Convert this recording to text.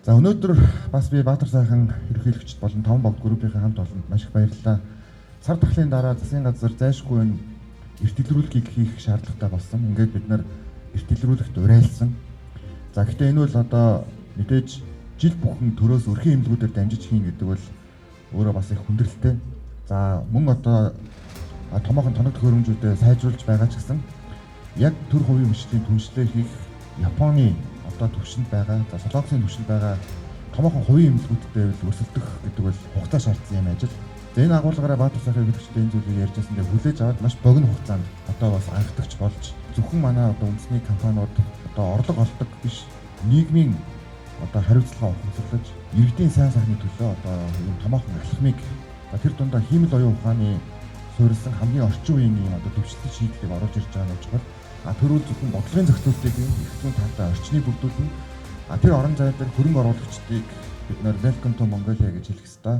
За, өнөөдөр бас би Баатар сайхан ерөнхийлөгчд болон Таван богд группийн хамт олонд маш их баярлалаа. Сар тахлын дараа засгийн газар зайлшгүй энэ эрт илрүүлгийг хийх шаардлагатай болсон. Ингээд бид нар эрт илрүүлэхт уриалсан. За, гэхдээ энэ бол одоо мэдээж жил бүхэн төрөөс өрхийн эмнэлгүүдээр дамжиж хийн гэдэг бол өөрөө бас их хүндрэлтэй. За, мөн одоо томоохон тоног төхөөрөмжүүдэд сайжруулж байгаа ч гэсэн яг төр хувийн хөгжлийн түншлээ хийх Японы одоо төвшөнд байгаа, за, Солонгосын төвшөнд байгаа томоохон хувийн эмнэлгүүдтэй бол өрсөлдөх гэдэг бол хугацаа шаардсан юм ажил. За, энэ агуулгаараа Баатар сайхан ерөнхийлөгчтэй энэ зүйлийг ярьж байсан дээр хүлээж аваад маш богино хугацаанд одоо бас анхдагч болж зөвхөн манай одоо үндэсний компаниуд одоо орлого олдог биш, нийгмийн одоо хариуцлага ухамсарлаж, иргэдийн сайн сайхны төлөө одоо ийм томоохон алхмыг, тэр дундаа хиймэл оюун ухааны суурилсан хамгийн орчин үеийн ийм одоо дэвшилтэт шийдлийг оруулж ирж байгаа нь чухал. А тэрүүл зөвхөн бодлогын зохицуултыг эрх зүйн таатай орчныг бүрдүүлнэ. А тэр орон зай дээр хөрөнгө оруулагчдыг бид нар "Welcome to Mongolia" гэж хэлэх ёстой.